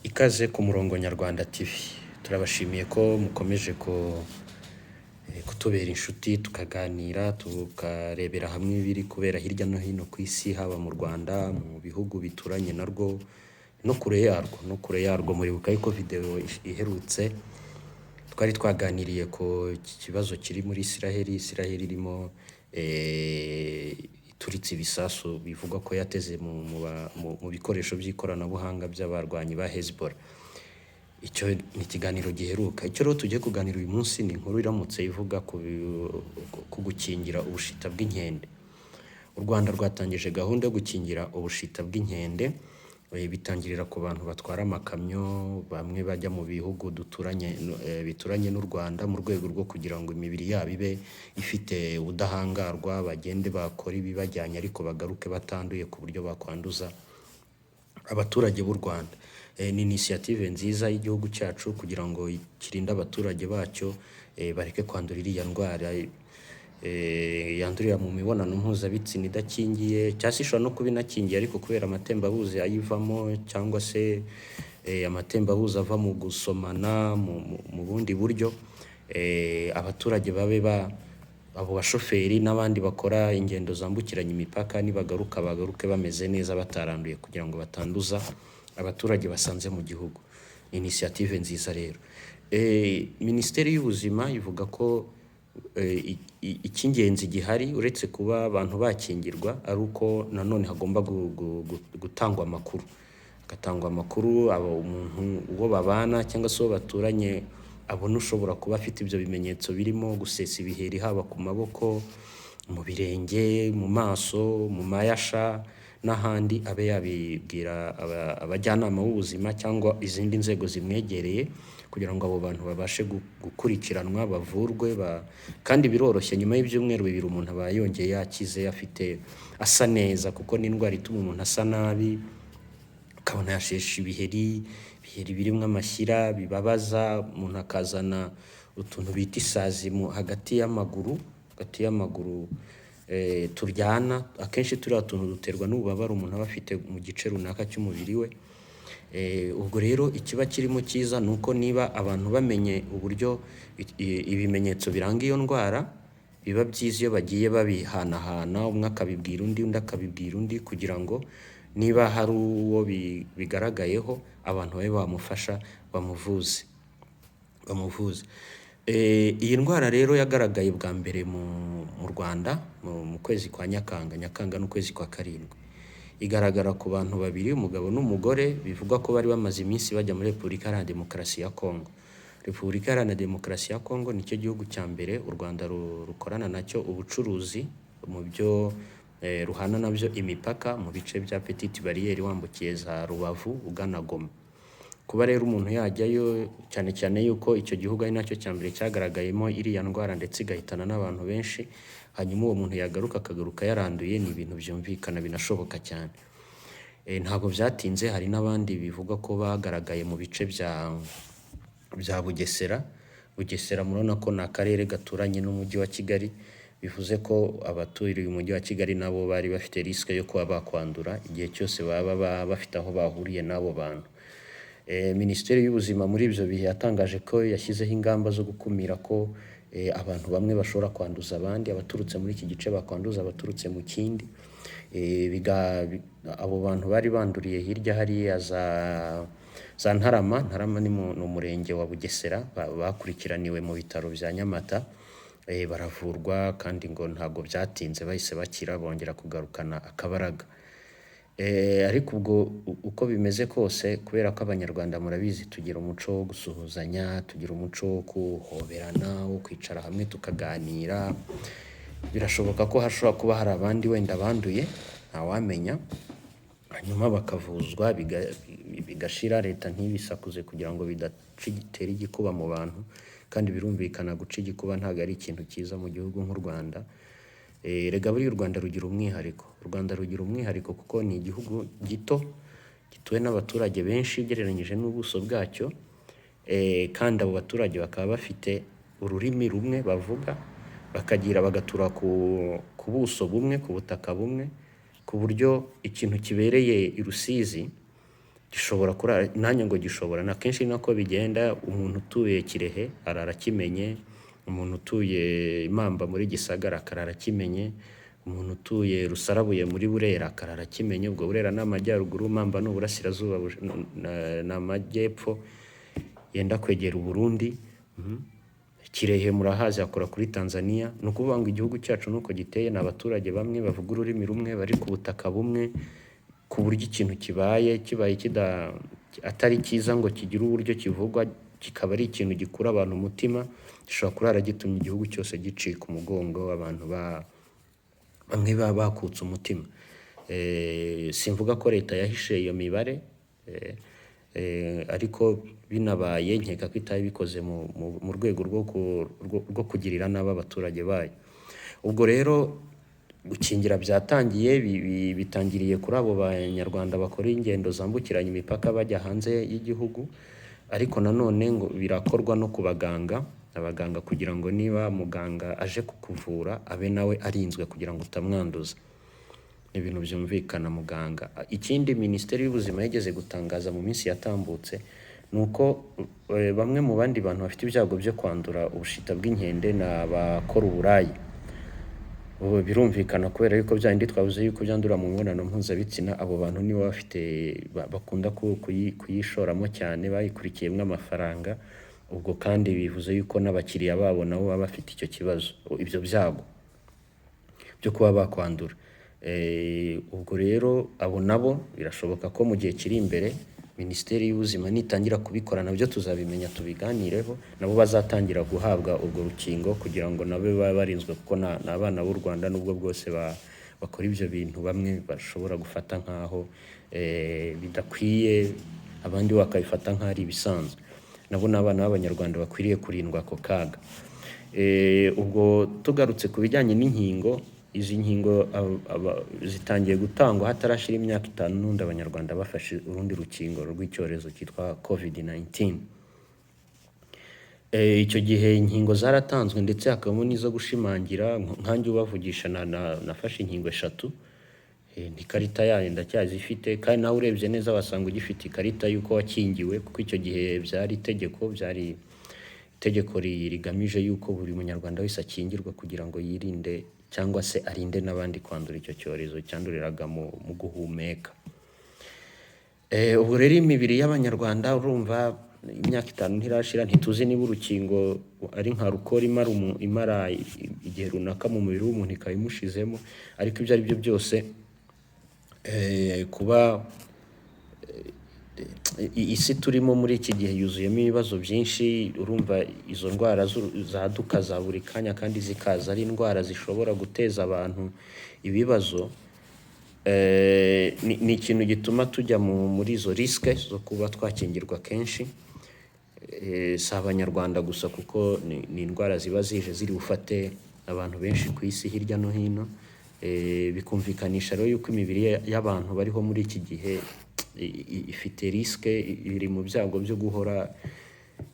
Ikaze ku murongo Nyarwanda TV, turabashimiye ko mukomeje kutubera inshuti, tukaganira, tukarebera hamwe ibiri kubera hirya no hino ku isi, haba mu Rwanda, mu bihugu bituranye narwo no kure yarwo, no kure yarwo. Muribuka yuko video iherutse twari twaganiriye ku kibazo kiri muri Isiraheli. Isiraheli irimo ituritse ibisasu bivugwa ko yateze mu bikoresho by'ikoranabuhanga by'abarwanyi ba Hezbollah. Icyo ni ikiganiro giheruka. Icyo rero tugiye kuganira uyu munsi ni inkuru iramutse ivuga ku gukingira ubushita bw'inkende. U Rwanda rwatangije gahunda yo gukingira ubushita bw'inkende, bitangirira ku bantu batwara amakamyo, bamwe bajya mu bihugu duturanye, bituranye n'u Rwanda, mu rwego rwo kugira ngo imibiri yabo ibe ifite ubudahangarwa, bagende bakore ibibajyanye ariko bagaruke batanduye ku buryo bakwanduza abaturage b'u Rwanda. Ni initiative nziza y'igihugu cyacu kugira ngo kirinde abaturage bacyo, bareke kwandura iriya ndwara yandurira mu mibonano mpuzabitsina idakingiye, cyangwa se ishobora no kuba inakingiye ariko kubera amatembabuzi ayivamo, cyangwa se amatembabuzi ava mu gusomana mu bundi buryo, abaturage babe ba abo bashoferi n'abandi bakora ingendo zambukiranya imipaka, nibagaruka bagaruke bameze neza bataranduye, kugira ngo batanduza abaturage basanze mu gihugu. Ni initiative nziza rero. Minisiteri y'Ubuzima ivuga ko icy'ingenzi gihari, uretse kuba abantu bakingirwa, ari uko nanone hagomba gutangwa amakuru, hagatangwa amakuru aba umuntu uwo babana cyangwa se uwo baturanye abona ushobora kuba afite ibyo bimenyetso birimo gusesa ibiheri, haba ku maboko, mu birenge, mu maso, mu mayasha n'ahandi, abe yabibwira abajyanama b'ubuzima cyangwa izindi nzego zimwegereye, kugira ngo abo bantu babashe gukurikiranwa, bavurwe. Kandi biroroshye, nyuma y'ibyumweru 2 umuntu aba yongeye yakize, afite asa neza, kuko ni indwara ituma umuntu asa nabi, ukabona yasheshe ibiheri, ibiheri birimo amashyira bibabaza, umuntu akazana utuntu bita isazi mu hagati y'amaguru, hagati y'amaguru turyana. Akenshi turiya tuntu duterwa n'ububabare umuntu aba afite mu gice runaka cy'umubiri we. Ubwo rero ikiba kirimo cyiza ni uko niba abantu bamenye uburyo ibimenyetso biranga iyo ndwara, biba byiza iyo bagiye babihanahana, umwe akabibwira undi, undi akabibwira undi, kugira ngo niba hari uwo bigaragayeho, abantu babe bamufasha, bamuvuze, bamuvuze. Iyi ndwara rero yagaragaye bwa mbere mu Rwanda mu kwezi kwa Nyakanga. Nyakanga ni ukwezi kwa karindwi. Igaragara ku bantu babiri, umugabo n'umugore, bivugwa ko bari bamaze iminsi bajya muri Repubulika Iharanira Demokarasi ya Kongo. Repubulika Iharanira Demokarasi ya Kongo nicyo gihugu cya mbere u Rwanda rukorana nacyo ubucuruzi mu byo ruhana nabyo imipaka, mu bice bya Petite Barrière, wambukiye za Rubavu ugana Goma. Kuba rero umuntu yajyayo, cyane cyane yuko icyo gihugu ari nacyo cya mbere cyagaragayemo iriya ndwara ndetse igahitana n'abantu benshi, hanyuma uwo muntu yagaruka akagaruka yaranduye, ni ibintu byumvikana binashoboka cyane. Ntabwo byatinze, hari n'abandi bivugwa ko bagaragaye mu bice bya Bugesera. Bugesera murabona ko ni akarere gaturanye n'umujyi wa Kigali, bivuze ko abaturiye umujyi wa Kigali nabo bari bafite risque yo kuba bakwandura igihe cyose baba bafite aho bahuriye n'abo bantu. Minisiteri y'Ubuzima muri ibyo bihe yatangaje ko yashyizeho ingamba zo gukumira ko abantu bamwe bashobora kwanduza abandi, abaturutse muri iki gice bakwanduza abaturutse mu kindi. Abo bantu bari banduriye hirya hariya za Ntarama. Ntarama ni umurenge wa Bugesera, bakurikiraniwe mu bitaro bya Nyamata, baravurwa, kandi ngo ntabwo byatinze bahise bakira, bongera kugarukana akabaraga. Ariko ubwo uko bimeze kose, kubera ko Abanyarwanda murabizi tugira umuco wo gusuhuzanya, tugira umuco wo guhoberana, wo kwicara hamwe tukaganira, birashoboka ko hashobora kuba hari abandi wenda banduye, ntawamenya, hanyuma bakavuzwa bigashira, leta ntibisakuze kugira ngo bidatera igikuba mu bantu. Kandi birumvikana, guca igikuba ntabwo ari ikintu cyiza mu gihugu nk'u Rwanda. Erega buriya u Rwanda rugira umwihariko. U Rwanda rugira umwihariko kuko ni igihugu gito gituwe n'abaturage benshi ugereranyije n'ubuso bwacyo, kandi abo baturage bakaba bafite ururimi rumwe bavuga, bakagira bagatura ku buso bumwe, ku butaka bumwe, ku buryo ikintu kibereye i Rusizi Gishobora kurara nanjye ngo gishobora, na kenshi nako bigenda. Umuntu utuye Kirehe arara akimenye, umuntu utuye Mamba muri Gisagara akarara akimenye, umuntu utuye Rusarabuye muri Burera akarara akimenye. Ubwo Burera ni amajyaruguru, Mamba ni uburasirazuba, ni amajyepfo yenda kwegera Uburundi. Kirehe murahazi hakora kuri Tanzania. Ni ukuvuga ngo igihugu cyacu nuko giteye, ni abaturage bamwe bavuga ururimi rumwe, bari ku butaka bumwe, ku buryo ikintu kibaye kibaye atari cyiza ngo kigire uburyo kivugwa, kikaba ari ikintu gikura abantu umutima, gishobora kurara gitumye igihugu cyose gicika umugongo, abantu bamwe baba bakutse umutima. Simvuga ko leta yahishe iyo mibare, ariko binabaye nkeka ko itaba ibikoze mu rwego rwo kugirira nabi abaturage bayo. Ubwo rero gukingira byatangiye, bitangiriye kuri abo banyarwanda bakora ingendo zambukiranya imipaka bajya hanze y'igihugu, ariko nanone ngo birakorwa no ku baganga, abaganga kugira ngo niba muganga aje kukuvura abe nawe arinzwe kugira ngo utamwanduza. Ni ibintu byumvikana muganga. Ikindi Minisiteri y'Ubuzima yigeze gutangaza mu minsi yatambutse ni uko bamwe mu bandi bantu bafite ibyago byo kwandura ubushita bw'inkende ni abakora uburaya. Ubu birumvikana kubera yuko bya bindi twavuze yuko byandurira mu mibonano mpuzabitsina, abo bantu nibo bafite bakunda kuyishoramo cyane, bayikurikiyemo amafaranga. Ubwo kandi bivuze yuko n'abakiriya babo nabo baba bafite icyo kibazo, ibyo byago byo kuba bakwandura. Ubwo rero abo nabo birashoboka ko mu gihe kiri imbere Minisiteri y'Ubuzima nitangira kubikora, nabyo tuzabimenya tubiganireho, nabo bazatangira guhabwa urwo rukingo kugira ngo nabo babe barinzwe, kuko ni abana b'u Rwanda nubwo bwose bakora ibyo bintu bamwe bashobora gufata nk'aho bidakwiye, abandi bakabifata nk'aho ari ibisanzwe. Nabo ni abana b'Abanyarwanda bakwiriye kurindwa ako kaga. Ubwo tugarutse ku bijyanye n'inkingo, izi nkingo zitangiye gutangwa hatarashira imyaka 5 n'undi Abanyarwanda bafashe urundi rukingo rw'icyorezo cyitwa COVID-19. Icyo gihe inkingo zaratanzwe ndetse hakabamo n'izo gushimangira. Nkanjye ubavugisha nafashe inkingo 3, n'ikarita yayo ndacyazifite, kandi nawe urebye neza wasanga ugifite ikarita y'uko wakingiwe, kuko icyo gihe byari itegeko, byari itegeko rigamije yuko buri munyarwanda wese akingirwa kugira ngo yirinde cyangwa se arinde n'abandi kwandura icyo cyorezo cyanduriraga mu guhumeka. Ubu rero imibiri y'Abanyarwanda urumva imyaka 5 ntirashira, ntituzi niba urukingo ari nka rukora imara igihe runaka mu mubiri w'umuntu ikaba imushizemo, ariko ibyo ari byo byose, kuba isi turimo muri iki gihe yuzuyemo ibibazo byinshi, urumva izo ndwara zaduka za buri kanya kandi zikaza ari indwara zishobora guteza abantu ibibazo. Ni ikintu gituma tujya muri izo risque zo kuba twakingirwa kenshi. Si Abanyarwanda gusa, kuko ni indwara ziba zije ziri bufate abantu benshi ku isi hirya no hino. Bikumvikanisha rero yuko imibiri y'abantu bariho muri iki gihe ifite risque, iri mu byago byo guhora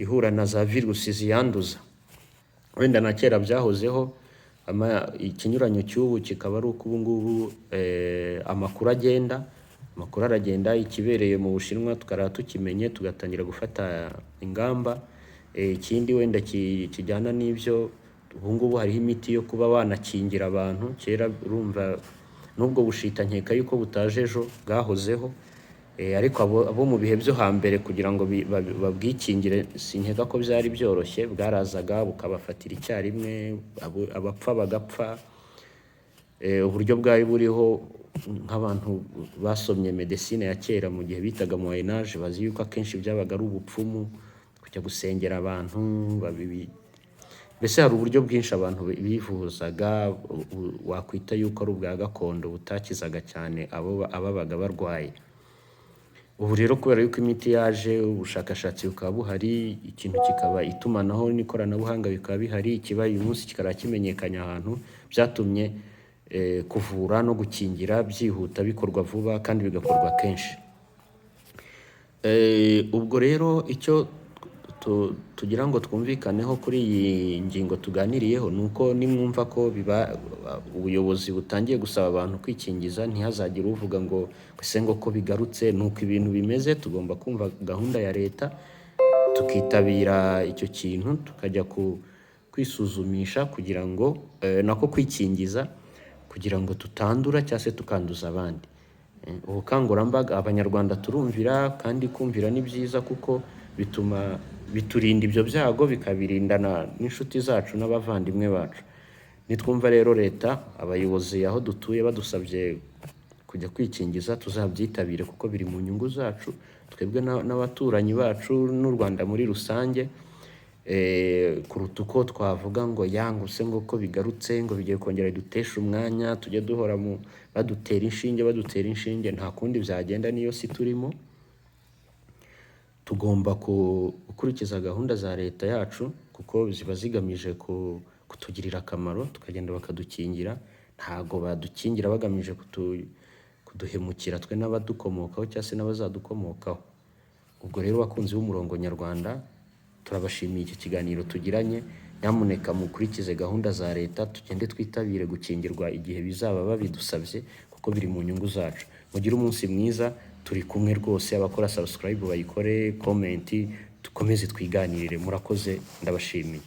ihura na za virusi ziyanduza. Wenda na kera byahozeho, ikinyuranyo cy'ubu kikaba ari uko ubu ngubu amakuru agenda, amakuru aragenda, ikibereye mu Bushinwa tukaba tukimenye tugatangira gufata ingamba. Ikindi wenda kijyana n'ibyo, ubu ngubu hariho imiti yo kuba wanakingira abantu. Kera urumva n'ubwo bushita nkeka yuko butaje ejo, bwahozeho, ariko abo mu bihe byo hambere kugira ngo babwikingire sinkeka ko byari byoroshye, bwarazaga bukabafatira icyarimwe, abapfa bagapfa. Uburyo bwari buriho, nk'abantu basomye medecine ya kera mu gihe bitaga Moyen Age, bazi yuko akenshi byabaga ari ubupfumu, kujya gusengera abantu, mbese hari uburyo bwinshi abantu bivuzaga, wakwita yuko ari ubwa gakondo butakizaga cyane abo ababaga barwaye. Ubu rero kubera yuko imiti yaje, ubushakashatsi bukaba buhari, ikintu kikaba itumanaho n'ikoranabuhanga bikaba bihari, ikibaye uyu munsi kikaba kimenyekanye ahantu, byatumye kuvura no gukingira byihuta, bikorwa vuba kandi bigakorwa kenshi. Ubwo rero icyo tugira ngo twumvikaneho kuri iyi ngingo tuganiriyeho ni uko nimwumva ko biba ubuyobozi butangiye gusaba abantu kwikingiza, ntihazagire uvuga ngo ese ngo ko bigarutse. Ni uko ibintu bimeze, tugomba kumva gahunda ya leta, tukitabira icyo kintu, tukajya kwisuzumisha kugira ngo nako kwikingiza kugira ngo tutandura cyangwa se tukanduza abandi. Ubukangurambaga, Abanyarwanda turumvira, kandi kumvira ni byiza kuko bituma biturinda ibyo byago, bikabirinda n'inshuti zacu n'abavandimwe bacu. Nitwumva rero leta, abayobozi aho dutuye badusabye kujya kwikingiza, tuzabyitabire kuko biri mu nyungu zacu twebwe n'abaturanyi bacu n'u Rwanda muri rusange, kuruta uko twavuga ngo yanguse ngo ko bigarutse, ngo bigiye kongera biduteshe umwanya, tujye duhora mu badutera inshinge, badutera inshinge. Nta kundi byagenda, niyo si turimo. Tugomba gukurikiza gahunda za leta yacu kuko ziba zigamije kutugirira akamaro, tukagenda bakadukingira. Ntago badukingira bagamije kuduhemukira twe n'abadukomokaho cyangwa se n'abazadukomokaho. Ubwo rero, bakunzi b'Umurongo Nyarwanda, turabashimiye iki kiganiro tugiranye. Nyamuneka mukurikize gahunda za leta, tugende twitabire gukingirwa igihe bizaba babidusabye kuko biri mu nyungu zacu. Mugire umunsi mwiza, turi kumwe rwose. Abakora subscribe bayikore, comment, dukomeze twiganirire. Murakoze, ndabashimiye.